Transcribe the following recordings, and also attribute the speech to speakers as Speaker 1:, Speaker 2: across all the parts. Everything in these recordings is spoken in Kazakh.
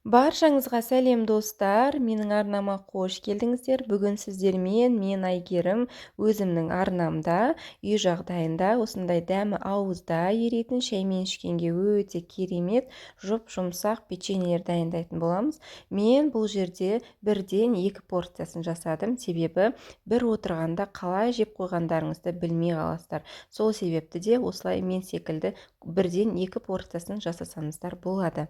Speaker 1: Баршаңызға сәлем достар, менің арнама қош келдіңіздер. Бүгін сіздермен мен Әйгерім өзімнің арнамда үй жағдайында осындай дәмі ауызда еритін шаймен ішкенге өте керемет жұп-жұмсақ печеньелер дайындайтын боламыз. Мен бұл жерде бірден 2 порциясын жасадым, себебі бір отырғанда қалай жеп қойғандарыңызды білмей қаласыздар. Сол себепті де осылай мен секілді бірден 2 порциясын жасасаңыздар болады.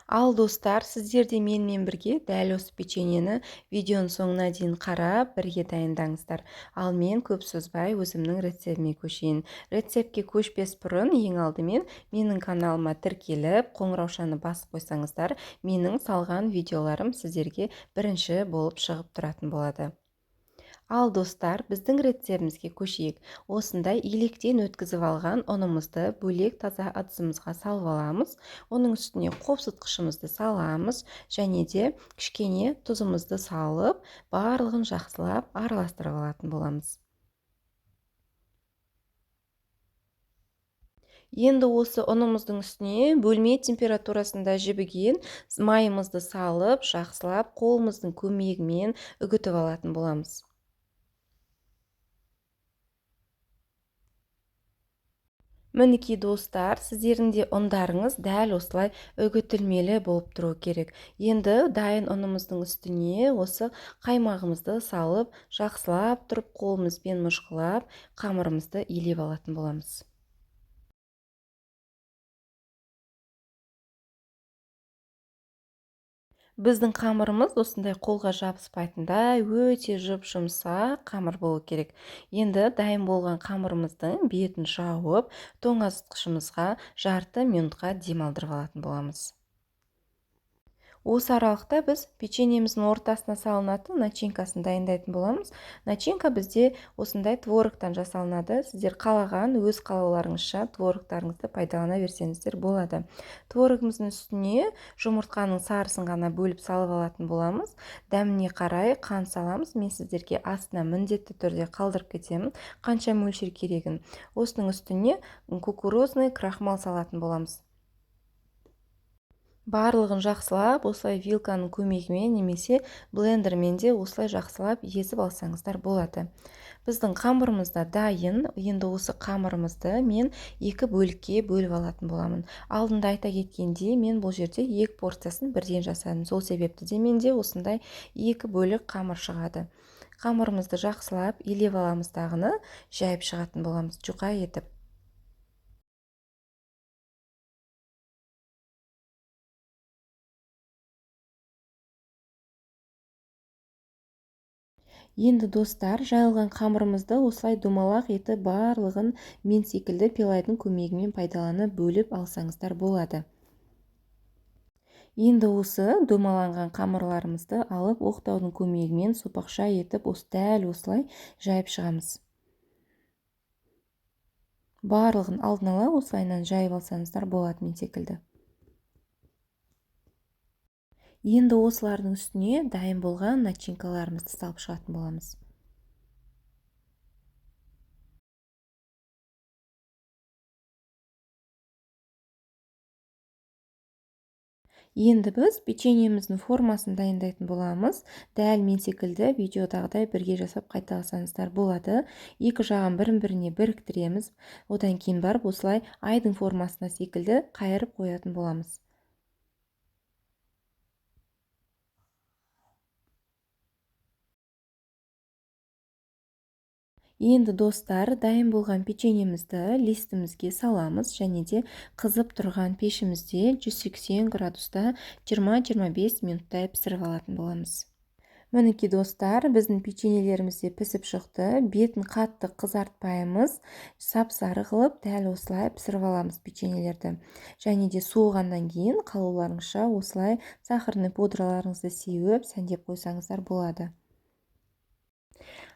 Speaker 1: Ал достар, сіздер де менімен бірге дәл осы печеньені видеоның соңына дейін қарап, бірге дайындаңыздар. Ал мен көп созбай өзімнің рецептіме көшейін. Рецептке көшпес бұрын ең алдымен менің каналыма тіркеліп, қоңыраушаны басып қойсаңыздар, менің салған видеоларым сіздерге бірінші болып шығып тұратын болады. Ал достар, біздің рецептімізге көшейік. Осындай електен өткізіп алған ұнымызды бөлек таза ыдысымызға салып аламыз. Оның үстіне қопсытқышымызды саламыз және де кішкене тұзымызды салып, барлығын жақсылап араластырып алатын боламыз. Енді осы ұнымыздың үстіне бөлме температурасында жібіген майымызды салып, жақсылап қолымыздың көмегімен үгітіп алатын боламыз. Мінекей достар, сіздердің де ұндарыңыз дәл осылай үгітілмелі болып тұру керек. Енді дайын ұнымыздың үстіне осы қаймағымызды салып, жақсылап тұрып қолымызбен мыжғылап, қамырымызды илеп алатын боламыз. Біздің қамырымыз осындай қолға жабыспайтындай өте жұп-жұмсақ қамыр болу керек. Енді дайын болған қамырымыздың бетін жауып, тоңазытқышымызға жарты минутқа демалдырып алатын боламыз. Осы аралықта біз печеньеміздің ортасына салынатын начинкасын дайындайтын боламыз. Начинка бізде осындай творогтан жасалынады. Сіздер қалаған өз қалауларыңызша творогтарыңызды пайдалана берсеңіздер болады. Творогымыздың үстіне жұмыртқаның сарысын ғана бөліп салып алатын боламыз. Дәміне қарай қант саламыз. Мен сіздерге астына міндетті түрде қалдырып кетемін, қанша мөлшер керегін. Осының үстіне кукурузный крахмал салатын боламыз. Барлығын жақсылап осылай вилканың көмегімен немесе блендермен де осылай жақсылап езіп алсаңыздар болады. Біздің қамырымыз да дайын. Енді осы қамырымызды мен 2 бөлікке бөліп алатын боламын. Алдында айта кеткендей, мен бұл жерде 2 порциясын бірден жасадым. Сол себепті де менде осындай 2 бөлік қамыр шығады. Қамырымызды жақсылап илеп аламыз дағыны, жайып шығатын боламыз жұқа етіп. Енді достар, жайылған қамырымызды осылай домалақ етіп барлығын мен секілді пилайдың көмегімен пайдаланып бөліп алсаңыздар болады. Енді осы домаланған қамырларымызды алып оқтаудың көмегімен сопақша етіп дәл осылай жайып шығамыз. Барлығын алдын ала осылайынан жайып алсаңыздар болады мен секілді. Енді осылардың үстіне дайын болған начинкаларымызды салып шығатын боламыз. Енді біз печеньеміздің формасын дайындайтын боламыз. Дәл мен секілді видеодағыдай бірге жасап қайталасаңыздар болады. Екі жағын бірін-біріне біріктіреміз. Одан кейін барып осылай айдың формасына секілді қайырып қоятын боламыз. Енді достар, дайын болған печеньемізді листімізге саламыз және де қызып тұрған пешімізде 180 градуста 20-25 минуттай пісіріп алатын боламыз. Мінекей достар, біздің печеньелеріміз де пісіп шықты. Бетін қатты қызартпаймыз, сап-сары қылып дәл осылай пісіріп аламыз печеньелерді. Және де суығаннан кейін қалауларыңызша осылай сахарный пудраларыңызды сеуіп, сәндеп қойсаңыздар болады.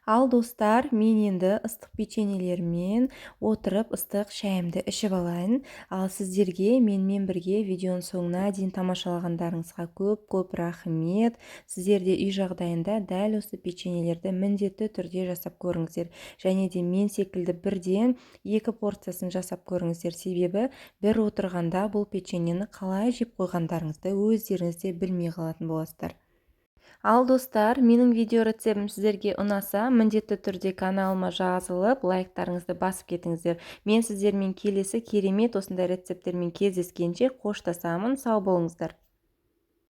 Speaker 1: Ал, достар, мен енді ыстық печеньелермен отырып, ыстық шайымды ішіп алайын. Ал сіздерге менімен бірге видеоның соңына дейін тамашалағандарыңызға көп-көп рахмет. Сіздер де үй жағдайында дәл осы печеньелерді міндетті түрде жасап көріңіздер. Және де мен секілді бірден 2 порциясын жасап көріңіздер. Себебі бір отырғанда бұл печеньені қалай жеп қойғандарыңызды өздеріңіз де білмей қалатын боласыздар. Ал, достар, менің видео рецептім сіздерге ұнаса, міндетті түрде каналыма жазылып, лайктарыңызды басып кетіңіздер. Мен сіздермен келесі керемет осындай рецепттермен кездескенше қоштасамын. Сау болыңыздар.